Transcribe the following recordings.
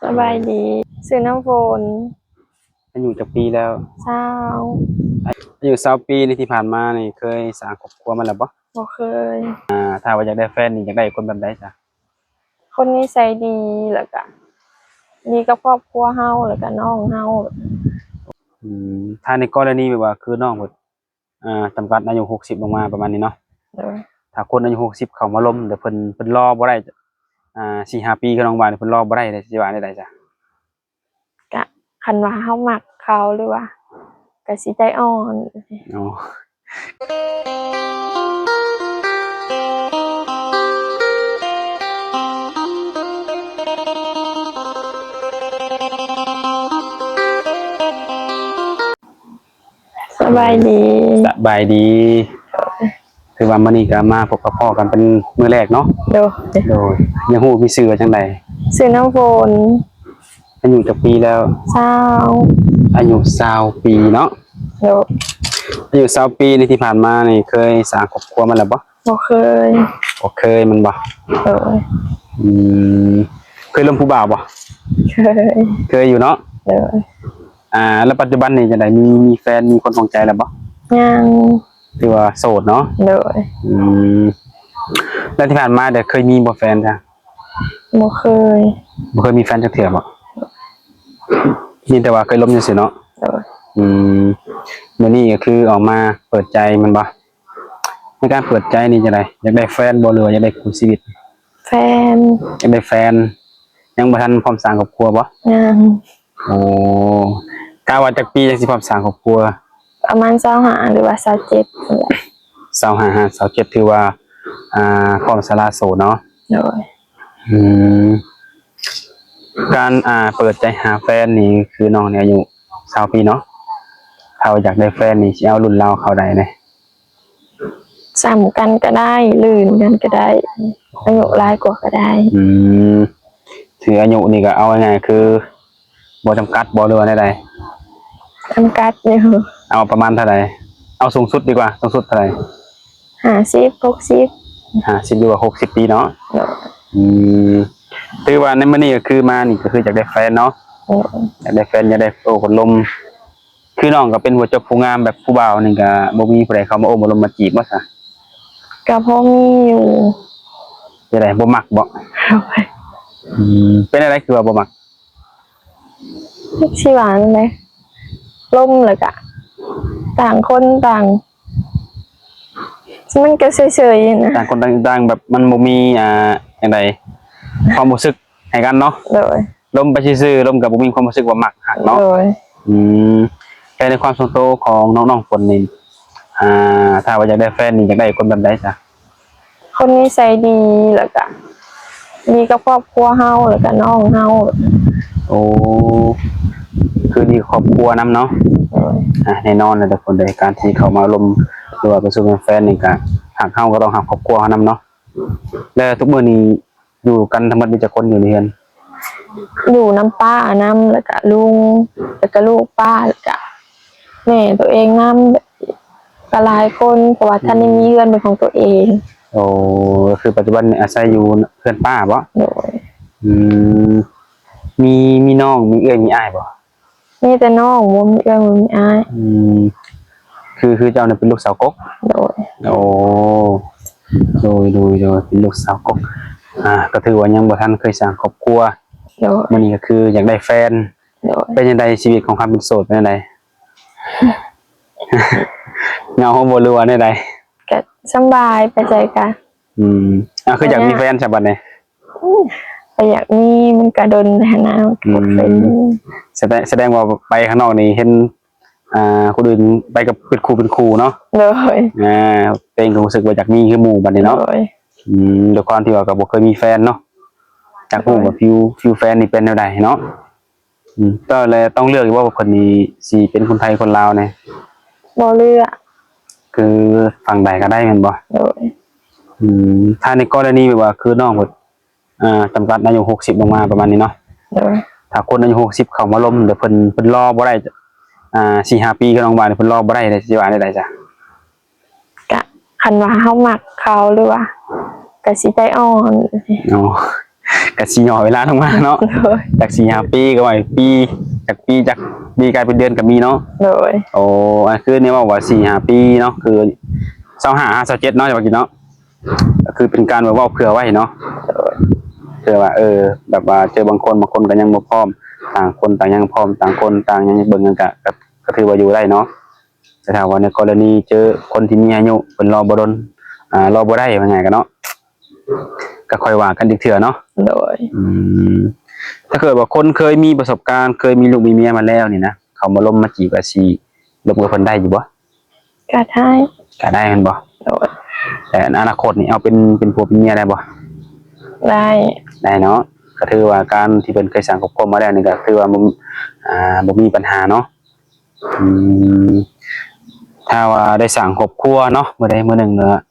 ສະບາຍດີ ຊື່ນ້ຳຝົນ. ອາຍຸຈັກປີແລ້ວ? ຊາວ. ອາຍຸຊາວປີນີ້ ທີ່ຜ່ານມານີ້ ເຄີຍສ້າງຄອບຄົວມາແລ້ວບໍ່? ບໍ່ເຄີຍ. ອາ ຖ້າວ່າຢາກໄດ້ແຟນນີ້ ຢາກໄດ້ຄົນແບບໃດຊະ? ຄົນນິໄສດີ ແລ້ວກະດີກັບຄອບຄົວເຮົາ ແລ້ວກະນ້ອງເຮົາ. ອືມ ຖ້າໃນກໍລະນີແບບວ່າ ຄືນ້ອງເພິ່ນ ອ່າ ຈຳກັດອາຍຸຫົກສິບລົງມາປະມານນີ້ເນາະ. ໂດຍ. ຖ້າຄົນອາຍຸຫົກສິບເຂົ້າມາລົມ ແຕ່ເພິ່ນ ເພິ່ນລໍບໍ່ໄດ້ ອ່າ ສີ່ຫ້າປີ ຄືນ້ອງວ່ານີ້ ເພິ່ນລໍບໍ່ໄດ້ເດ້ ຊິວ່າແນວໃດຊະ? ກະຄັນວ່າເຮົາມັກເຂົາ ຫຼືວ່າກະຊິໃຈອ່ອນ. ອໍ. ສະບາຍດີ. ສະບາຍດີ. ໂດຍ. ຖືວ່າມື້ນີ້ກໍມາພົບມາພໍ້ກັນເປັນມື້ແລກເນາະ. ໂດຍ. ໂດຍ. ຢາກຮູ້ມີຊື່ວ່າຈັ່ງໃດ? ຊື່ນ້ຳຝົນ. ອາຍຸຈັກປີແລ້ວ? ຊາວ. ອາຍຸຊາວປີເນາະ. ໂດຍ. ອາຍຸຊາວປີນີ້ ທີ່ຜ່ານມານີ້ ເຄີຍສ້າງຄອບຄົວມາແລ້ວບໍ່? ບໍ່ເຄີຍ. ບໍ່ເຄີຍແມ່ນບໍ່? ໂດຍ. ອືມ ເຄີຍລົມຜູ້ບ່າວບໍ່? ເຄີຍ. ເຄີຍຢູ່ເນາະ. ໂດຍ. ອ່າ ແລ້ວປັດຈຸບັນນີ້ຈັ່ງໃດ? ມີ ມີແຟນ ມີຄົນຂອງໃຈແລ້ວບໍ່? ຍັງ. ຖືວ່າໂສດເນາະ. ໂດຍ. ອືມ ແລ້ວທີ່ຜ່ານມາເດ ເຄີຍມີບໍ່ແຟນຊະ? ບໍ່ເຄີຍ. ບໍ່ເຄີຍມີແຟນຈັກເທື່ອບໍ່? ມີແຕ່ວ່າເຄີຍລົມຊື່ໆເນາະ. ໂດຍ. ອືມ ມື້ນີ້ກໍຄືອອກມາເປີດໃຈແມ່ນບໍ່? ໃນການເປີດໃຈນີ້ຈັ່ງໃດ? ຢາກໄດ້ແຟນບໍ່ ຫຼືວ່າຢາກໄດ້ຄູ່ຊີວິດ? ແຟນ. ຢາກໄດ້ແຟນ. ຍັງບໍ່ທັນພ້ອມສ້າງຄອບຄົວບໍ່? ຍັງ. ໂອ້ ກະວ່າຈັກປີຈັ່ງຊິພ້ອມສ້າງຄອບຄົວ? ປະມານຊາວຫ້າ ຫຼືວ່າຊາວເຈັດນີ້ແຫຼະ. ຊາວຫ້າ ຫາ ຊາວເຈັດ ຖືວ່າ ອ່າ ພ້ອມສະຫຼະໂສດເນາະ. ໂດຍ. ອືມ ການ ອ່າ ເປີດໃຈຫາແຟນນີ້ ຄືນ້ອງນີ້ອາຍຸຊາວປີເນາະ. ຖ້າວ່າຢາກໄດ້ແຟນນີ້ ຊິເອົາລຸ້ນລາວເຂົ້າໃດແດ່? ສ່ຳກັນກໍໄດ້ ລື່ນກັນກໍໄດ້ ອາຍຸຫຼາຍກວ່າກໍໄດ້. ອືມ ຄືອາຍຸນີ້ກໍເອົາງ່າຍໆ ຄືບໍ່ຈຳກັດບໍ່ ຫຼືວ່າແນວໃດ? ຈຳກັດຢູ່. ເອົາປະມານເທົ່າໃດ? ເອົາສູງສຸດດີກວ່າ ສູງສຸດເທົ່າໃດ? ຫ້າສິບ ຫົກສິບ. ຫ້າສິບ ຫຼືວ່າຫົກສິບປີເນາະ. ໂດຍ. ອືມ ຖືວ່າໃນມື້ນີ້ກໍຄືມານີ້ ກໍຄືຢາກໄດ້ແຟນເນາະ. ໂດຍ. ຢາກໄດ້ແຟນ ຢາກໄດ້ໂອ້ຄົນລົມ. ຄືນ້ອງກໍເປັນຫົວຈົບຜູ້ງາມ ແບບຜູ້ບ່າວນີ້ກໍບໍ່ມີຜູ້ໃດເຂົ້າມາໂອ້ມາລົມມາຈີບບໍ່ຊະ? ກໍພໍມີຢູ່. ຈັ່ງໃດ ບໍ່ມັກບໍ່? ໂດຍ. ອືມ ເປັນຈັ່ງໃດຄືວ່າບໍ່ມັກ? ຈັກຊິວ່າແນວໃດ ລົມແລ້ວກະຕ່າງຄົນຕ່າງ ມັນກໍເຊີຍໆນະ ຕ່າງຄົນຕ່າງ ຕ່າງແບບມັນບໍ່ມີ ອ່າ ຈັ່ງໃດ ຄວາມຮູ້ສຶກໃຫ້ກັນເນາະ. ໂດຍ. ລົມໄປຊື່ໆ ລົມກໍບໍ່ມີຄວາມຮູ້ສຶກວ່າມັກຮັກເນາະ. ໂດຍ. ອືມ ແຕ່ໃນຄວາມສ່ວນໂຕຂອງນ້ອງໆ ຝົນນີ້ ອ່າ ຖ້າວ່າຢາກໄດ້ແຟນນີ້ ຢາກໄດ້ຄົນແບບໃດຊະ? ຄົນນິໄສດີ ແລ້ວກະດີກັບຄອບຄົວເຮົາ ແລ້ວກະນ້ອງເຮົາ. ໂອ້ ຄືດີກັບຄອບຄົວນຳເນາະ. ໂດຍ. ອ່າ ແນ່ນອນແຫຼະທຸກຄົນເດີ ການທີ່ເຂົ້າມາລົມ ຫຼືວ່າເປັນຊູ່ເປັນແຟນນີ້ກະ ຮັກເຮົາກໍຕ້ອງຮັກຄອບຄົວເຮົານຳເນາະ. ແລ້ວທຸກມື້ນີ້ຢູ່ກັນທັງໝົດມີຈັກຄົນຢູ່ໃນເຮືອນ? ຢູ່ນຳປ້ານຳ ແລ້ວກະລຸງ ແລ້ວກະລູກປ້າ ແລ້ວກະ ແມ່ຕົວເອງນຳ ກໍຫຼາຍຄົນ ເພາະວ່າ ອືມ ທັນໄດ້ມີເຮືອນເປັນຂອງຕົວເອງ. ໂອ້ ກໍຄືປັດຈຸບັນນີ້ອາໄສຢູ່ເຮືອນປ້າບໍ? ໂດຍ. ອືມ ມີ ມີນ້ອງ ມີເອື້ອຍ ມີອ້າຍບໍ? ມີແຕ່ນ້ອງ ບໍ່ມີເອື້ອຍ ບໍ່ມີອ້າຍ. ອືມ ຄື ຄືເຈົ້ານີ້ເປັນລູກສາວກົກ? ໂດຍ. ໂອ້ ໂດຍ ໂດຍ ໂດຍ ເປັນລູກສາວກົກ. ອ່າ ກໍຖືວ່າຍັງບໍ່ທັນເຄີຍສ້າງຄອບຄົວ. ໂດຍ. ມື້ນີ້ກໍຄືຢາກໄດ້ແຟນ. ໂດຍ. ເປັນຈັ່ງໃດ ຊີວິດຂອງຄວາມເປັນໂສດເປັນຈັ່ງໃດ? ເຫງົາບໍ່ ຫຼືວ່າແນວໃດ? ກະສຳບາຍ ໄປໃສກະ ອືມ ອ່າ ຄືຢາກມີແຟນຊະບັດນີ້? ອືມ ກໍຢາກມີ ມັນກະດົນແລ້ວຫັ້ນນະ. ອືມ ກໍບໍ່ເຄີຍມີ. ສະແດງ ສະແດງວ່າໄປຂ້າງນອກນີ້ເຫັນ ອ່າ ຄົນອື່ນໄປກັບເປັນຄູ່ເປັນຄູ່ເນາະ. ໂດຍ. ອ່າ ຕົວເອງກໍຮູ້ສຶກວ່າຢາກມີຄືໝູ່ບັດນີ້ເນາະ. ໂດຍ. ອືມ ດ້ວຍຄວາມທີ່ວ່າກໍບໍ່ເຄີຍມີແຟນເນາະ ຢາກຮູ້ວ່າ ໂດຍ ຟີວ ຟີວແຟນນີ້ເປັນແນວໃດເນາະ. ອືມ ເຈົ້າແລະຕ້ອງເລືອກຢູ່ບໍ່ວ່າເພິ່ນນີ້ຊິເປັນຄົນໄທຄົນລາວແດ່? ບໍ່ເລືອກ. ຄືຝັ່ງໃດກໍໄດ້ແມ່ນບໍ່? ໂດຍ. ອືມ ຖ້າໃນກໍລະນີແບບວ່າຄືນ້ອງເພິ່ນ ອ່າ ຈຳກັດອາຍຸຫົກສິບລົງມາປະມານນີ້ເນາະ. ໂດຍ. ຖ້າຄົນອາຍຸຫົກສິບເຂົ້າມາລົມ ແຕ່ເພິ່ນ ເພິ່ນລໍບໍ່ໄດ້ ອ່າ ສີ່ຫ້າປີ ຄືນ້ອງວ່ານີ້ ເພິ່ນລໍບໍ່ໄດ້ ຊິວ່າແນວໃດຊະ? ກະຄັນວ່າເຮົາມັກເຂົາ ຫຼືວ່າກະຊິໃຈອ່ອນ. ອໍ ກະຊິຫຍໍ້ເວລາລົງມາເນາະ ໂດຍ ຈັກສີ່ຫ້າປີກໍວ່າ ປີ ຈັກປີ ຈັກປີກາຍເປັນເດືອນກໍມີເນາະ ໂດຍ ໂອ້ ອັນຄືນີ້ເວົ້າວ່າສີ່ຫ້າປີເນາະ ຄືຊາວຫ້າຫາຊາວເຈັດເນາະ ຈະວ່າກິນເນາະ ກໍຄືເປັນການແບບເວົ້າເຜື່ອໄວ້ເນາະ ໂດຍ ເພື່ອວ່າ ເອີ ແບບວ່າເຈີບາງຄົນ ບາງຄົນກໍຍັງບໍ່ພ້ອມ ຕ່າງຄົນຕ່າງຍັງພ້ອມ ຕ່າງຄົນຕ່າງຍັງເບິ່ງກັນ ກະ ກະ ກໍຖືວ່າຢູ່ໄດ້ເນາະ ແຕ່ຖ້າວ່າໃນກໍລະນີເຈີຄົນທີ່ມີອາຍຸ ເພິ່ນລໍບໍ່ດົນ ອ່າ ລໍບໍ່ໄດ້ ວ່າງ່າຍກັນເນາະ ກໍຄ່ອຍວ່າກັນອີກເທື່ອເນາະ ໂດຍ ອືມ ຖ້າເກີດວ່າຄົນເຄີຍມີປະສົບການ ເຄີຍມີລູກມີເມຍມາແລ້ວນີ້ນະ ເຂົາມາລົມມາຈີບ ອາດຊິລົມກັບເພິ່ນໄດ້ຢູ່ບໍ່? ກໍໄດ້ ກໍໄດ້ແມ່ນບໍ່? ໂດຍ ແຕ່ອະນາຄົດນີ້ເອົາເປັນ ເປັນຜົວເປັນເມຍໄດ້ບໍ່? ໄດ້ ໄດ້ເນາະ ກໍຖືວ່າການທີ່ເພິ່ນເຄີຍສ້າງຄອບຄົວມາແລ້ວນີ້ ກໍຖືວ່າບໍ່ ອ່າ ບໍ່ມີບັນຫາເນາະ ອືມ ຖ້າວ່າໄດ້ສ້າງຄອບຄົວເນາະ ມື້ໃດມື້ໜຶ່ງເນາະ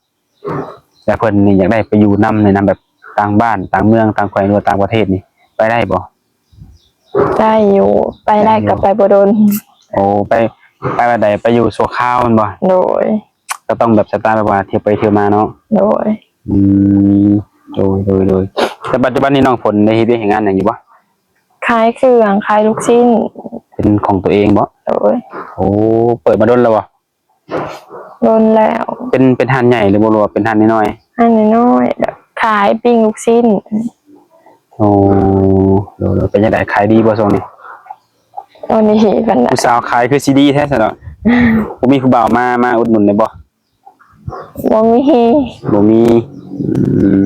ແລ້ວເພິ່ນນີ້ຢາກໄດ້ໄປຢູ່ນຳ ໃນນຳແບບຕ່າງບ້ານ ຕ່າງເມືອງ ຕ່າງແຂວງ ຫຼືວ່າຕ່າງປະເທດນີ້ ໄປໄດ້ບໍ່? ໄດ້ຢູ່ ໄປໄດ້ ໄດ້ຢູ່ ກໍໄປບໍ່ດົນ ໂອ້ ໄປ ໄປແບບໃດ? ໄປຢູ່ຊົ່ວຄາວແມ່ນບໍ່? ໂດຍ ກໍຕ້ອງແບບສະໄຕແບບວ່າທ່ຽວໄປທ່ຽວມາເນາະ ໂດຍ ອືມ ໂດຍ ໂດຍ ໂດຍ ແຕ່ປັດຈຸບັນນີ້ນ້ອງຝົນໄດ້ເຮັດວຽກເຮັດງານຫຍັງຢູ່ບໍ່? ຂາຍເຄື່ອງ ຂາຍລູກຊີ້ນ ເປັນຂອງຕົວເອງບໍ່? ໂດຍ ໂອ້ ເປີດມາດົນແລ້ວບໍ່? ດົນແລ້ວ ເປັນ ເປັນຮ້ານໃຫຍ່ຫຼືບໍ່ ຫຼືວ່າເປັນຮ້ານນ້ອຍໆ? ຮ້ານນ້ອຍໆ ແບບຂາຍປີ້ງລູກຊີ້ນ ໂອ້ ໂດຍໆ ເປັນຈັ່ງໃດ ຂາຍດີບໍ່ຊ່ວງນີ້? ບໍ່ດີປານໃດ ຜູ້ສາວຂາຍຄືຊິດີແທ້ຊັ້ນເນາະ ບໍ່ມີຜູ້ບ່າວມາ ມາອຸດໜູນໄດ້ບໍ່? ບໍ່ມີ ບໍ່ມີ ອື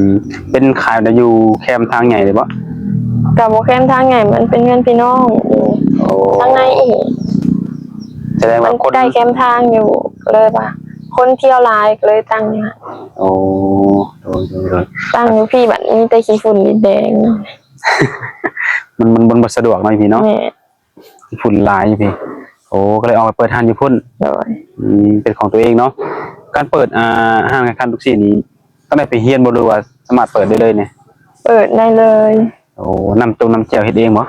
ມ ເປັນຂາຍແບບຢູ່ແຄມທາງໃຫຍ່ເລີຍບໍ່? ກໍບໍ່ແຄມທາງໃຫຍ່ ມັນເປັນເຮືອນພີ່ນ້ອງຢູ່ ໂອ້ ທາງໃນອີກ ສະແດງວ່າຄົນ ມັນໃກ້ແຄມທາງຢູ່ ກໍເລີຍວ່າຄົນທ່ຽວຫຼາຍ ກໍເລີຍຕັ້ງຢູ່ຫັ້ນ ໂອ້ ໂດຍໆ ຕັ້ງຢູ່ພີ້ ບັດນີ້ມີແຕ່ຂີ້ຝຸ່ນດິນແດງ ມັນ ມັນ ມັນບໍ່ສະດວກເນາະຢູ່ພີ້ເນາະ ແມ່ນ ຝຸ່ນຫຼາຍຢູ່ພີ້ ໂອ້ ກໍເລີຍອອກໄປເປີດຮ້ານຢູ່ພຸ້ນ ໂດຍ ອືມ ເປັນຂອງຕົວເອງເນາະ ການເປີດ ອ່າ ຮ້ານຂາຍລູກຊີ້ນນີ້ ຕ້ອງໄດ້ໄປຮຽນບໍ່ ຫຼືວ່າສາມາດເປີດໄດ້ເລີຍນີ້? ເປີດໄດ້ເລີຍ ໂອ້ ນ້ຳຈົງນ້ຳແຈ່ວເຮັດເອງບໍ່?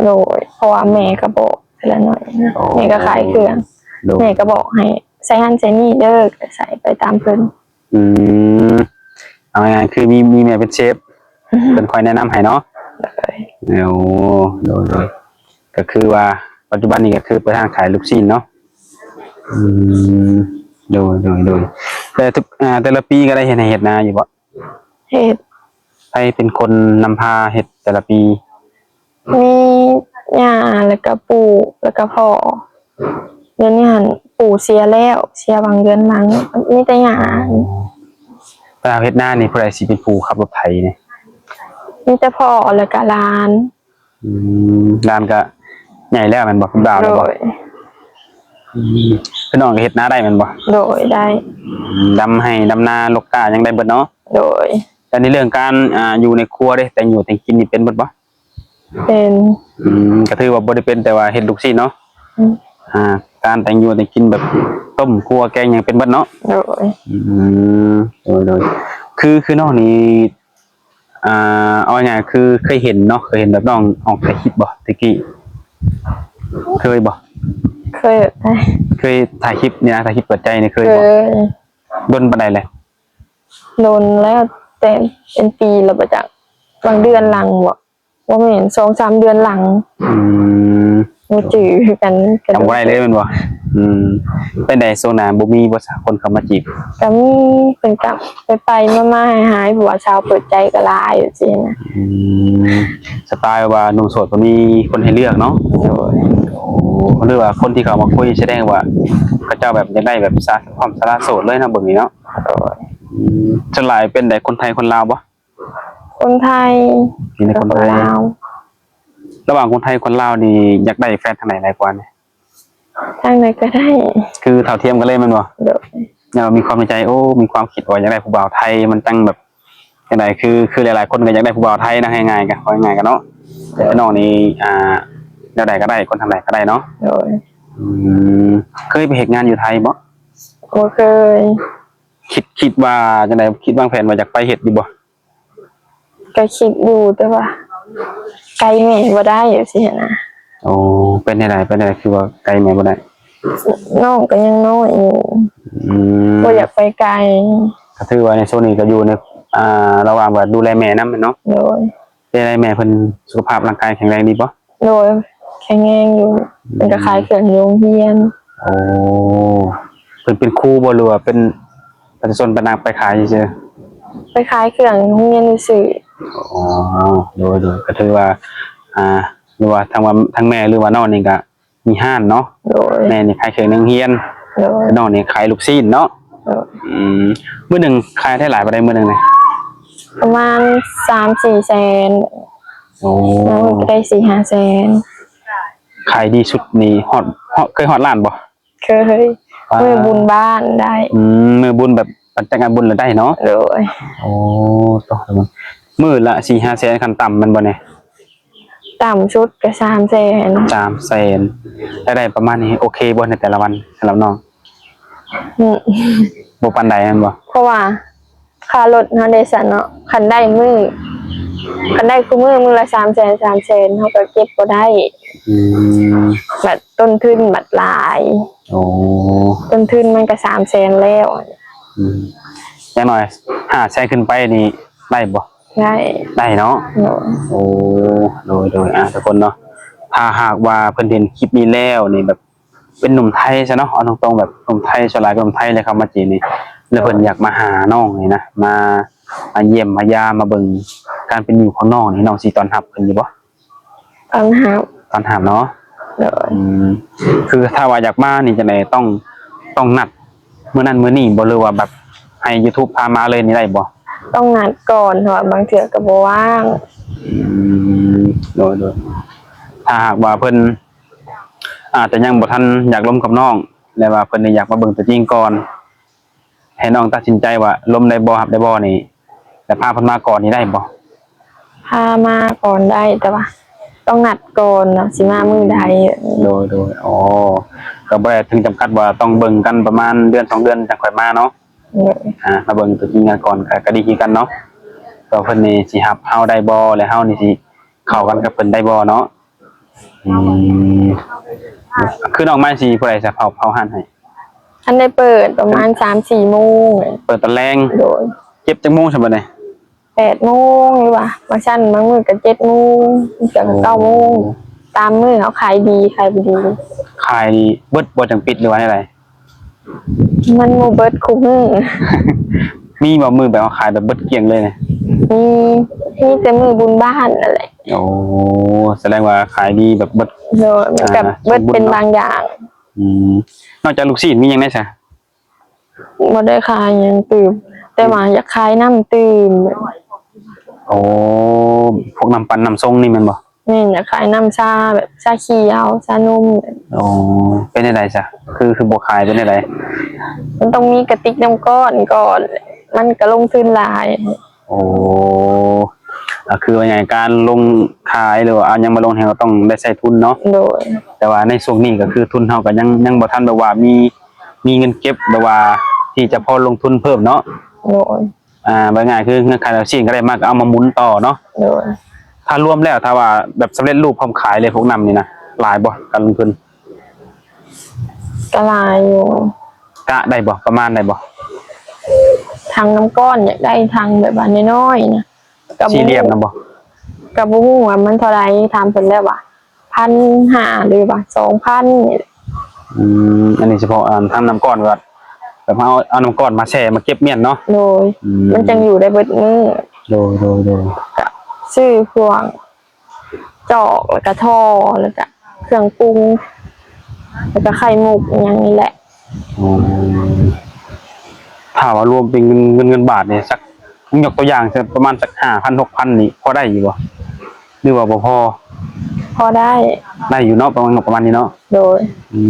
ໂດຍ ເພາະວ່າແມ່ກໍບອກແຕ່ລະໜ້ອຍນະ ໂອ້ ແມ່ກໍຂາຍເຄື່ອງ ໂດຍ ແມ່ກໍບອກໃຫ້ໃສ່ຫັ້ນໃສ່ນີ້ເດີ ກໍໃສ່ໄປຕາມເພິ່ນ ອືມ ເອົາງ່າຍໆ ຄືມີ ມີແມ່ເປັນເຊຟ ເພິ່ນຄອຍແນະນຳໃຫ້ເນາະ ໂດຍ ໂອ້ ໂດຍໆ ກໍຄືວ່າປັດຈຸບັນນີ້ກໍຄືເປີດຮ້ານຂາຍລູກຊີ້ນເນາະ ອືມ ໂດຍໆ ແຕ່ທຸກ ອ່າ ແຕ່ລະປີກໍໄດ້ເຮັດໄຮ່ເຮັດນາຢູ່ບໍ່? ເຮັດ ໃຜເປັນຄົນນຳພາເຮັດແຕ່ລະປີ? ມີຍ່າ ແລ້ວກໍປູ່ ແລ້ວກໍພໍ່ ດຽວນີ້ຫັ້ນປູ່ເສຍແລ້ວ ເສຍຫວ່າງເດືອນຫຼັງ ມີແຕ່ຍ່າ ອໍ ເວລາເຮັດນານີ້ ຜູ້ໃດຊິເປັນຜູ້ຂັບລົດໄຖນີ້? ມີແຕ່ພໍ່ ແລ້ວກໍຫຼານ ອືມ ຫຼານກໍໃຫຍ່ແລ້ວແມ່ນບໍ່? ເປັນບ່າວແລ້ວບໍ່? ໂດຍ ອືມ ຄືນ້ອງກໍເຮັດນາໄດ້ແມ່ນບໍ່? ໂດຍ ໄດ້ ອືມ ດຳໄຮ່ດຳນາ ລົກກ້າ ຫຍັງໄດ້ເບິດເນາະ? ໂດຍ ແລ້ວໃນເລື່ອງການ ອ່າ ຢູ່ໃນຄົວເດ້ ແຕ່ງຢູ່ແຕ່ງກິນນີ້ເປັນເບິດບໍ່? ເປັນ ອືມ ກໍຖືວ່າບໍ່ໄດ້ເປັນແຕ່ວ່າເຮັດລູກຊີ້ນເນາະ ອືມ ອ່າ ການແຕ່ງຢູ່ແຕ່ງກິນແບບຕົ້ມ ຂົ້ວ ແກງ ຫຍັງເປັນເບິດເນາະ? ໂດຍ ອືມ ໂດຍໆ ຄື ຄືນ້ອງນີ້ ອ່າ ເອົາງ່າຍໆ ຄືເຄີຍເຫັນເນາະ ເຄີຍເຫັນແບບນ້ອງອອກຖ່າຍຄລິບບໍ່ແຕ່ກີ້? ເຄີຍບໍ່? ເຄີຍ ເຄີຍຖ່າຍຄລິບນີ້ນະ ຖ່າຍຄລິບເປີດໃຈນີ້ເຄີຍບໍ່? ເຄີຍ ດົນປານໃດແລ້ວ? ດົນແລ້ວ ແຕ່ເປັນປີແລ້ວບໍ່ຈັກ ບາງເດືອນຫຼັງບໍ່? ບໍ່ແມ່ນ ສອງສາມເດືອນຫຼັງ ອືມ ບໍ່ຈື່ຄືກັນ ຈຳບໍ່ໄດ້ເລີຍແມ່ນບໍ່? ອືມ ເປັນໃດຊ່ວງນັ້ນບໍ່ມີບໍ່ສາວຄົນເຂົ້າມາຈີບ? ກໍມີ ເພິ່ນກໍໄປໆມາໆຫາຍໆ ເພາະວ່າສາວເປີດໃຈກໍຫຼາຍຈັ່ງຊີ້ນະ ອືມ ສະໄຕລ໌ວ່າໜຸ່ມໂສດກໍມີຄົນໃຫ້ເລືອກເນາະ? ໂດຍ ໂອ້ ຫຼືວ່າຄົນທີ່ເຂົ້າມາຄຸຍ ສະແດງວ່າເຂົາເຈົ້າແບບຢາກໄດ້ແບບສະ ພ້ອມສະຫຼະໂສດເລີຍເນາະ ເບິ່ງນີ້ເນາະ? ໂດຍ ອືມ ສ່ວນຫຼາຍເປັນໃດ ຄົນໄທຄົນລາວບໍ່? ຄົນໄທ ມີແຕ່ຄົນໄທ ກັບຄົນລາວ ລະຫວ່າງຄົນໄທຄົນລາວນີ້ ຢາກໄດ້ແຟນທາງໃດຫຼາຍກວ່ານີ້? ທາງໃດກໍໄດ້ ຄືເທົ່າທຽມກັນເລີຍແມ່ນບໍ່? ໂດຍ ແລ້ວມີຄວາມໃນໃຈ ໂອ້ ມີຄວາມຄິດວ່າຢາກໄດ້ຜູ້ບ່າວໄທ ມັນຈັ່ງແບບຈັ່ງໃດ ຄື ຄືຫຼາຍໆຄົນກໍຢາກໄດ້ຜູ້ບ່າວໄທນະ ງ່າຍໆ ກໍເວົ້າງ່າຍໆກັນເນາະ ແຕ່ນ້ອງນີ້ ອ່າ ແນວໃດກໍໄດ້ ຄົນທາງໃດກໍໄດ້ເນາະ? ໂດຍ ອືມ ເຄີຍໄປເຮັດງານຢູ່ໄທບໍ່? ບໍ່ເຄີຍ ຄິດ ຄິດວ່າຈັ່ງໃດ ຄິດວາງແຜນວ່າຢາກໄປເຮັດຢູ່ບໍ່? ກໍຄິດຢູ່ ແຕ່ວ່າໄກແມ່ບໍ່ໄດ້ ຈັ່ງຊີ້ຫັ້ນນະ ໂອ້ ເປັນແນວໃດ ເປັນແນວໃດ ຄືວ່າໄກແມ່ບໍ່ໄດ້? ນ້ອງກໍຍັງນ້ອຍຢູ່ ອືມ ບໍ່ຢາກໄປໄກ ກໍຖືວ່າໃນຊ່ວງນີ້ກໍຢູ່ໃນ ອ່າ ລະຫວ່າງວ່າດູແລແມ່ນຳແມ່ນເນາະ? ໂດຍ ເປັ ຈັ່ງໃດແມ່ເພິ່ນສຸຂະພາບຮ່າງກາຍແຂງແຮງດີບໍ່? ໂດຍ ແຂງແຮງຢູ່ ເພິ່ນກໍຂາຍເຄື່ອງຢູ່ໂຮງຮຽນ. ໂອ້ ເພິ່ນເປັນຄູບໍ່ ຫຼືວ່າເປັນປະຊາຊົນໄປນັ່ງໄປຂາຍຊື່ໆ? ໄປຂາຍເຄື່ອງໂຮງຮຽນຊື່ໆ. ອໍ ໂດຍໆ ກໍຖືວ່າ ອ່າ ຫຼືວ່າທາງວ່າ ທາງແມ່ ຫຼືວ່ານ້ອງນີ້ກໍ ມີຮ້ານເນາະ. ໂດຍ ແມ່ນີ້ຂາຍເຄື່ອງໃນໂຮງຮຽນ. ໂດຍ ນ້ອງນີ້ຂາຍລູກຊີ້ນເນາະ. ໂດຍ ອືມ ມື້ໜຶ່ງຂາຍໄດ້ຫຼາຍປານໃດມື້ໜຶ່ງນີ້? ປະມານສາມສີ່ແສນ. ໂອ້ ບາງມື້ກໍໄດ້ສີ່ຫ້າແສນ. ຂາຍດີສຸດນີ້ຮອດ ຮອດ ເຄີຍຮອດລ້ານບໍ່? ເຄີຍ ມື້ບຸນບ້ານໄດ້. ອືມ ມື້ບຸນແບບຫຼັງຈາກງານບຸນລະໄດ້ເນາະ. ໂດຍ ໂອ້ ໂຕ ມື້ລະສີ່ຫ້າແສນຂັ້ນຕ່ຳແມ່ນບໍ່ນີ້? ຕ່ຳສຸດກໍສາມແສນ. ສາມແສນ ລາຍໄດ້ປະມານນີ້ໂອເຄບໍ່ໃນແຕ່ລະວັນສຳລັບນ້ອງ? ອືມ ບໍ່ປານໃດແມ່ນບໍ່? ເພາະວ່າຄ່າລົດເຮົາເດ້ຊັ້ນເນາະ ຄັນໄດ້ມື້ ຄັນໄດ້ຄູ່ມື້ ມື້ລະສາມແສນ ສາມແສນ ເຮົາກໍເກັບບໍ່ໄດ້. ອືມ ບັດຕົ້ນທຶນບັດຫຼາຍ. ໂອ້ ຕົ້ນທຶນມັນກໍສາມແສນແລ້ວ. ອືມ ຢ່າງໜ້ອຍຫ້າແສນຂຶ້ນໄປນີ້ໄດ້ບໍ່? ໄດ້ ໄດ້ເນາະ. ໂດຍ ໂອ້ ໂດຍໆ ອ່າ ທຸກຄົນເນາະ ຖ້າຫາກວ່າເພິ່ນເຫັນຄລິບນີ້ແລ້ວນີ້ ແບບເປັນໜຸ່ມໄທຊະເນາະ ເອົາຕົງໆ ແບບໜຸ່ມໄທ ສ່ວນຫຼາຍເປັນໜຸ່ມໄທເລີຍເຂົ້າມາຈີນນີ້ ແລ້ວເພິ່ນ ໂດຍ ຢາກມາຫານ້ອງນີ້ນະ ມາ ມາຢ້ຽມມາຢາມ ມາເບິ່ງການເປັນຢູ່ຂອງນ້ອງນີ້ ນ້ອງຊິຕ້ອນຮັບເພິ່ນຢູ່ບໍ່? ຕ້ອນຮັບ ຕ້ອນຮັບເນາະ. ໂດຍ ອືມ ຄືຖ້າວ່າຢາກມານີ້ຈັ່ງໃດ ຕ້ອງ ຕ້ອງນັດມື້ນັ້ນມື້ນີ້ບໍ່ ຫຼືວ່າແບບໃຫ້ YouTube ພາມາເລີຍນີ້ໄດ້ບໍ່? ຕ້ອງນັດກ່ອນ ເພາະວ່າບາງເທື່ອກໍບໍ່ວ່າງ. ອືມ ໂດຍໆ ຖ້າຫາກວ່າເພິ່ນອາດຈະຍັງບໍ່ທັນຢາກລົມກັບນ້ອງ ແລະວ່າເພິ່ນຢາກມາເບິ່ງຕົວຈິງກ່ອນ ໃຫ້ນ້ອງຕັດສິນໃຈວ່າລົມໄດ້ບໍ່ ຮັບໄດ້ບໍ່ນີ້ ແລ້ວພາເພິ່ນມາກ່ອນນີ້ໄດ້ບໍ່? ພາມາກ່ອນໄດ້ ແຕ່ວ່າຕ້ອງນັດກ່ອນວ່າຊິມາມື້ໃດ. ໂດຍໆ ອໍ ກໍບໍ່ໄດ້ເຖິງຈຳກັດວ່າຕ້ອງເບິ່ງກັນປະມານເດືອນສອງເດືອນຈັ່ງຄ່ອຍມາເນາະ. ໂດຍ ອ່າ ມາເບິ່ງຕົວຈິງກັນກ່ອນ ກໍ ກໍດີຄືກັນເນາະ ວ່າເພິ່ນນີ້ຊິຮັບເຮົາໄດ້ບໍ່ ແລະເຮົານີ້ຊິເຂົ້າກັນກັບເພິ່ນໄດ້ບໍ່ເນາະ. ອືມ ຄືນ້ອງໄມ້ຊິຜູ້ໃດສະເຝົ້າ ເຝົ້າຮ້ານໃຫ້? ທັນໄດ້ເປີດ ປະມານສາມສີ່ໂມງ. ເປີດຕອນແລງ. ໂດຍ ເກັບຈັກໂມງຊັ້ນບັດນີ້? ແປດໂມງ ຫຼືວ່າບາງຊັ້ນບາງມື້ກໍເຈັດໂມງ ບາງເທື່ອກໍເກົ້າໂມງ. ໂອ້ ຕາມມື້ເຮົາຂາຍດີຂາຍບໍ່ດີ. ຂາຍເບິດບໍ່ຈັ່ງປິດ ຫຼືວ່າແນວໃດ? ມັນບໍ່ເບິດຄູ່ມື້. ມີບໍ່ມື້ແບບວ່າຂາຍແບບເບິດກ້ຽງເລີຍ? ມີ ມີແຕ່ມື້ບຸນບ້ານນັ້ນແຫຼະ. ໂອ້ ສະແດງວ່າຂາຍດີແບບເບິດ. ໂດຍ ມັນກໍ ອ່າ ເບິດເປັນບາງຢ່າງ. ອືມ ນອກຈາກລູກຊີ້ນມີຫຍັງແດ່ຊະ? ບໍ່ໄດ້ຂາຍຫຍັງຕື່ມ ແຕ່ວ່າ ອືມ ຢາກຂາຍນ້ຳຕື່ມ. ໂອ້ ພວກນ້ຳປັ່ນນ້ຳຊົງນີ້ແມ່ນບໍ່? ແມ່ນ ຢາກຂາຍນ້ຳຊາ ແບບຊາຂຽວ ຊານົມ. ໂອ້ ເປັນຈັ່ງໃດຊະ ຄື ຄືບໍ່ຂາຍ ເປັນຈັ່ງໃດ? ມັນຕ້ອງມີກະຕິກນ້ຳກ້ອນກ່ອນ ມັນກໍລົງທຶນຫຼາຍ. ໂອ້ ກໍຄືວ່າຫຍັງ ການລົງຂາຍ ຫຼືວ່າເອົາຫຍັງມາລົງ ເຮົາກໍຕ້ອງໄດ້ໃຊ້ທຶນເນາະ. ໂດຍ ແຕ່ວ່າໃນຊ່ວງນີ້ກໍຄືທຶນເຮົາກໍຍັງ ຍັງບໍ່ທັນແບບວ່າມີ ມີເງິນເກັບແບບວ່າທີ່ຈະພໍລົງທຶນເພີ່ມເນາະ. ໂດຍ ອ່າ ເວົ້າງ່າຍຄືເງິນຂາຍລູກຊີ້ນກໍໄດ້ມາ ກໍເອົາມາໝູນຕໍ່ເນາະ. ໂດຍ ຖ້າລວມແລ້ວ ຖ້າວ່າແບບສຳເລັດຮູບພ້ອມຂາຍເລີຍ ພວກນ້ຳນີ້ນະ ຫຼາຍບໍ່ ການລົງທຶນ? ກໍຫຼາຍຢູ່. ກະໄດ້ບໍ່? ປະມານໄດ້ບໍ່? ຖັງນ້ຳກ້ອນ ຢາກໄດ້ຖັງແບບວ່ານ້ອຍໆນະ ກໍບໍ່ ສີ່ຫຼ່ຽມນະບໍ່? ກໍບໍ່ຮູ້ວ່າມັນເທົ່າໃດ ຖາມເພິ່ນແລ້ວວ່າ ພັນຫ້າ ຫຼືວ່າສອງພັນນີ້ແຫຼະ. ອືມ ອັນນີ້ສະເພາະ ອ່າ ຖັງນ້ຳກ້ອນ ແບບ ແບບເຮົາເອົານ້ຳກ້ອນມາແຊ່ ມາເກັບມ້ຽນເນາະ. ໂດຍ ອືມ ມັນຈັ່ງຢູ່ໄດ້ເບິດມື້. ໂດຍໆໆ ກໍຊື້ພວກ ຈອກ ແລ້ວກະທໍ່ ແລ້ວກະເຄື່ອງປຸງ ແລ້ວກະໄຂ່ມຸກອີ່ຫຍັງນີ້ແຫຼະ. ອໍ ຖ້າວ່າລວມເປັນເງິນ ເງິນ ເງິນບາດນີ້ ສັກ ຍົກຕົວຢ່າງ ປະມານສັກຫ້າພັນ ຫົກພັນນີ້ ພໍໄດ້ຢູ່ບໍ່ ຫຼືວ່າບໍ່ພໍ? ພໍໄດ້. ໄດ້ຢູ່ເນາະ ປະມານ ປະມານນີ້ເນາະ. ໂດຍ ອື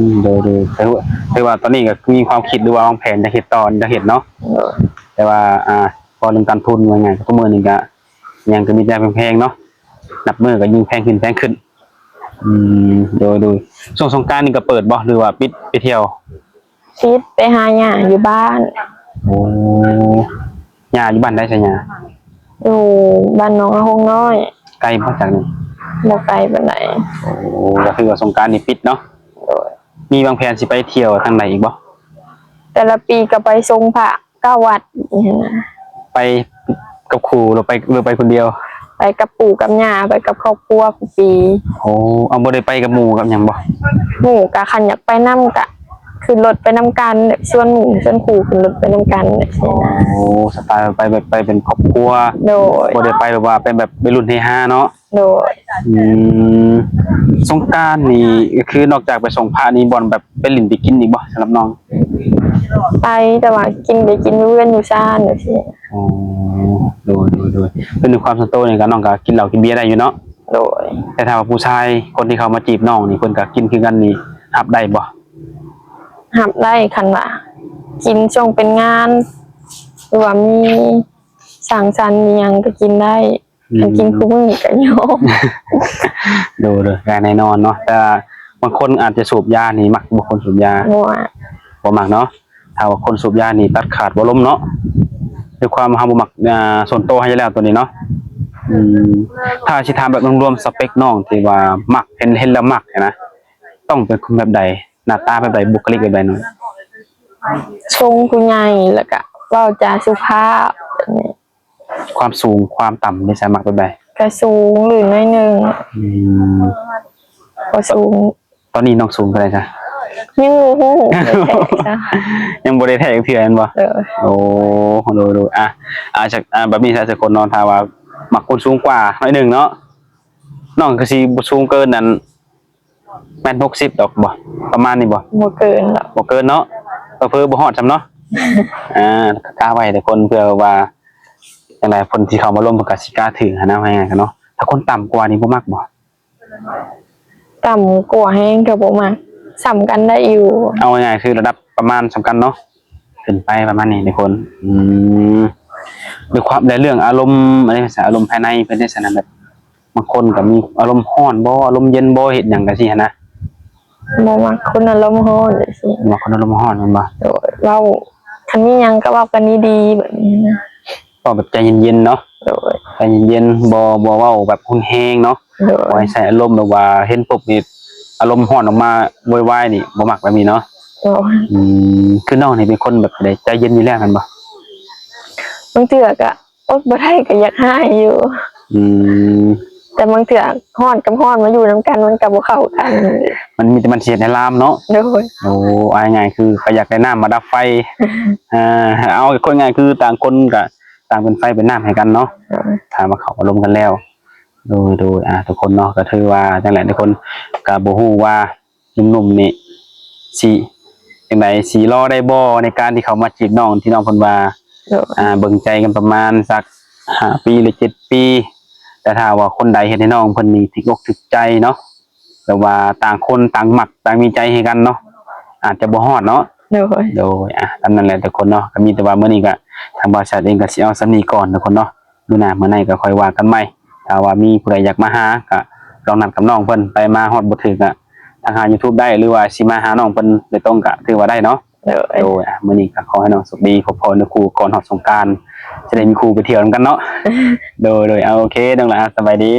ມ ໂດຍໆ ຖືວ່າ ຖືວ່າຕອນນີ້ກໍມີຄວາມຄິດ ຫຼືວ່າວາງແຜນຈະເຮັດຕໍ່ ຈະເຮັດເນາະ. ໂດຍ ແຕ່ວ່າ ອ່າ ເວົ້າເລື່ອງການທຶນ ວ່າງ່າຍ ທຸກມື້ນີ້ກໍ ຫຍັງກໍມີແຕ່ແພງໆເນາະ ນັບມື້ກໍຍິ່ງແພງຂຶ້ນແພງຂຶ້ນ. ອືມ ໂດຍໆ ຊ່ວງສົງການນີ້ກໍເປີດບໍ່ ຫຼືວ່າປິດໄປທ່ຽວ? ປິດ ໄປຫາຍ່າຢູ່ບ້ານ. ໂອ້ ຍ່າຢູ່ບ້ານໃດຊະຍ່າ? ຢູ່ບ້ານໜອງອາຫົງນ້ອຍ. ໄກບໍ່ຈາກນີ້? ບໍ່ໄກປານໃດ. ໂອ້ ກໍຄືວ່າສົງການນີ້ປິດເນາະ. ໂດຍ ມີວາງແຜນຊິໄປທ່ຽວທາງໃດອີກບໍ່? ແຕ່ລະປີກໍໄປຊົງພະ ເກົ້າວັດນີ້ນະ. ໄປກັບຄູ່ ຫຼືໄປ ຫຼືໄປຄົນດຽວ? ໄປກັບປູ່ກັບຍ່າ ໄປກັບຄອບຄົວຄູ່ປີ. ໂອ້ ເອົາ ບໍ່ໄດ້ໄປກັບໝູ່ກັບຫຍັງບໍ່? ໝູ່ກະຄັນຢາກໄປນຳກະຂຶ້ນລົດໄປນຳກັນ ແບບຊວນໝູ່ຊວນຄູ່ຂຶ້ນລົດໄປນຳກັນແບບຊີ້ນະ. ໂອ້ ສະໄຕລ໌ໄປແບບໄປເປັນຄອບຄົວ. ໂດຍ. ບໍ່ໄດ້ໄປແບບວ່າເປັນແບບໄວລຸ້ນເຮຮາເນາະ. ໂດຍ. ອືມ ສົງການນີ້ກໍຄືນອກຈາກໄປສ່ອງພະນີ້ ບ່ອນແບບໄປຫຼິ້ນໄປກິນອີກບໍ່ສຳລັບນ້ອງ? ໄປ ແຕ່ວ່າກິນໄປກິນຢູ່ເຮືອນຢູ່ຊານແບບຊີ້. ອໍ ໂດຍ ໂດຍ ໂດຍ. ຄືໃນຄວາມສ່ວນໂຕນີ້ກໍ ນ້ອງກໍກິນເຫຼົ້າກິນເບຍໄດ້ຢູ່ເນາະ? ໂດຍ. ແຕ່ຖ້າວ່າຜູ້ຊາຍຄົນທີ່ເຂົ້າມາຈີບນ້ອງນີ້ ເພິ່ນກໍກິນຄືກັນນີ້ ຮັບໄດ້ບໍ່? ຮັບໄດ້ ຄັນວ່າກິນຊ່ວງເປັນງານ ຫຼືວ່າມີສັງສັນມີຫຍັງກໍກິນໄດ້. ອືມ ຄັນກິນຄູ່ມື້ກໍຍອມ. ໂດຍ ໂດຍ ກໍແນ່ນອນເນາະ ແຕ່ບາງຄົນອາດຈະສູບຢານີ້ ມັກບໍ່ຄົນສູບຢາ? ບໍ່ມັກ ບໍ່ມັກເນາະ. ຖ້າວ່າຄົນສູບຢານີ້ຕັດຂາດບໍ່ລົມເນາະ ດ້ວຍຄວາມເຮົາບໍ່ມັກ ອ່າ ສ່ວນໂຕເຮົາຢູ່ແລ້ວໂຕນີ້ເນາະ. ອືມ ຖ້າຊິຖາມແບບລວມໆ ສະເປັກນ້ອງທີ່ວ່າມັກ ເຫັນ ເຫັນແລ້ວມັກຫັ້ນນະ ຕ້ອງເປັນຄົນແບບໃດ? ໜ້າຕາແບບໃດ? ບຸກຄະລິກແບບໃດນ້ອງ? ຊົງຜູ້ໃຫຍ່ ແລ້ວກະເວົ້າຈາສຸພາບແບບນີ້. ຄວາມສູງຄວາມຕ່ຳເດ ສາ ມັກແບບໃດ? ກະສູງຫຼືໜ້ອຍໜຶ່ງ. ອືມ ບໍ່ສູງ. ຕອນນີ້ນ້ອງສູງເທົ່າໃດຊະ? ຍັງບໍ່ຮູ້ ຍັງບໍ່ໄດ້ແທກເທື່ອແມ່ນບໍ່? ໂດຍ. ໂອ້ ໂດຍ ໂດຍ. ອ່ະ ອ່າ ຈັກ ອ່າ ແບບນີ້ຊະ ຈັກຄົນເນາະ ຖ້າວ່າມັກຄົນສູງກວ່າໜ້ອຍໜຶ່ງເນາະ ນ້ອງກໍຊິບໍ່ສູງເກີນນັ້ນ ແມັດຫົກສິບດອກບໍ່? ປະມານນີ້ບໍ່? ບໍ່ເກີນດອກ. ບໍ່ເກີນເນາະ ເຜີໆບໍ່ຮອດຊ້ຳເນາະ. ອ່າ ກະກະໄວ້ທຸກຄົນ ເພື່ອວ່າຈັ່ງໃດຄົນທີ່ເຂົ້າມາລົມເພິ່ນກະຊິກະຖືກຫັ້ນນະ ວ່າງ່າຍໆກັນເນາະ. ຖ້າຄົນຕ່ຳກວ່ານີ້ບໍ່ມັກບໍ່? ຕ່ຳກວ່າແຮງກໍບໍ່ມັກ ສ່ຳກັນໄດ້ຢູ່. ເອົາງ່າຍໆຄືລະດັບປະມານສ່ຳກັນເນາະ ຂຶ້ນໄປປະມານນີ້ທຸກຄົນ. ອືມ ດ້ວຍຄວາມ ແລະເລື່ອງອາລົມ ອັນນີ້ ອາລົມພາຍໃນເພິ່ນໄດ້ຊັ້ນນະ ແບບ ບາງຄົນກໍມີອາລົມຮ້ອນບໍ່ ອາລົມເຢັນບໍ່ ເຮັດຫຍັງຈັ່ງຊີ້ຫັ້ນນະ. ບໍ່ມັກຄົນອາລົມຮ້ອນຈັ່ງຊີ້. ບໍ່ມັກຄົນອາລົມຮ້ອນແມ່ນບໍ່? ໂດຍ. ເວົ້າ ຄັນມີຫຍັງກໍເວົ້າກັນດີໆ ແບບນີ້ນະ ເວົ້າແບບໃຈເຢັນໆເນາະ. ໂດຍ. ໃຈເຢັນໆ ບໍ່ ບໍ່ເວົ້າແບບຮຸນແຮງເນາະ. ໂດຍ. ບໍ່ໃຫ້ໃຊ້ອາລົມ ແບບວ່າເຫັນປຸບນີ້ອາລົມຮ້ອນອອກມາໂວຍວາຍນີ້ ບໍ່ມັກແບບນີ້ເນາະ. ໂດຍ. ອືມ ຄືນ້ອງນີ້ເປັນຄົນແບບໃດ ໃຈເຢັນຢູ່ແລ້ວແມ່ນບໍ່? ບາງເທື່ອກໍ ອົດບໍ່ໄດ້ກໍຢາກຮ້າຍຢູ່. ອືມ ແຕ່ບາງເທື່ອຮ້ອນກັບຮ້ອນມາຢູ່ນຳກັນມັນກໍບໍ່ເຂົ້າກັນ. ມັນມີແຕ່ມັນຊິເຮັດໃຫ້ລາມເນາະ. ໂດຍ. ໂອ້ ເອົາງ່າຍໆຄືກໍຢາກໄດ້ນ້ຳມາດັບໄຟ. ເອົາ ຄົນງ່າຍຄືຕ່າງຄົນກໍຕ່າງເປັນໄຟເປັນນ້ຳໃຫ້ກັນເນາະ. ໂດຍ. ຖ້າວ່າເຂົ້າອາລົມກັນແລ້ວ. ໂດຍ ໂດຍ. ອ່າ ທຸກຄົນເນາະ ກໍຖືວ່າຈັ່ງໃດທຸກຄົນ ກໍບໍ່ຮູ້ວ່າ ໜຸ່ມໆນີ້ຊິຈັ່ງໃດ ຊິລໍໄດ້ບໍ່ ໃນການທີ່ເຂົ້າມາຈີບນ້ອງ ທີ່ນ້ອງເພິ່ນວ່າ ໂດຍ ອ່າ ເບິ່ງໃຈກັນປະມານສັກຫ້າປີ ຫຼື ເຈັດປີ. ແຕ່ຖ້າວ່າຄົນໃດເຮັດໃຫ້ນ້ອງເພິ່ນນີ້ຖືກອົກຖືກໃຈເນາະ ແບບວ່າຕ່າງຄົນຕ່າງມັກ ຕ່າງມີໃຈໃຫ້ກັນເນາະ ອາດຈະບໍ່ຮອດເນາະ. ໂດຍ. ໂດຍ. ອ່າ ຕາມນັ້ນແຫຼະທຸກຄົນເນາະ ກໍມີແຕ່ວ່າມື້ນີ້ກໍທາງບ່າວແຊດເອງກໍຊິເອົາສ່ຳນີ້ກ່ອນທຸກຄົນເນາະ. ມື້ໜ້າມື້ໃນກໍຄ່ອຍວ່າກັນໃໝ່. ຖ້າວ່າມີຜູ້ໃດຢາກມາຫາ ກໍລອງນັດກັບນ້ອງເພິ່ນໄປ. ມາຮອດບໍ່ຖືກ ກໍທັກຫາ YouTube ໄດ້ ຫຼືວ່າຊິມາຫານ້ອງເພິ່ນໂດຍຕົງ ກໍຖືວ່າໄດ້ເນາະ. ໂດຍ. ໂດຍ. ອ່ະ ມື້ນີ້ກໍຂໍໃຫ້ນ້ອງໂຊກດີ ພົບພໍ້ໜຶ່ງຄູ່ກ່ອນຮອດສົງການ ຈະໄດ້ມີຄູ່ໄປທ່ຽວນຳກັນເນາະ. ໂດຍ ໂດຍ. ເອົາ ໂອເຄ ນ້ອງຫຼ້າ ສະບາຍດີ.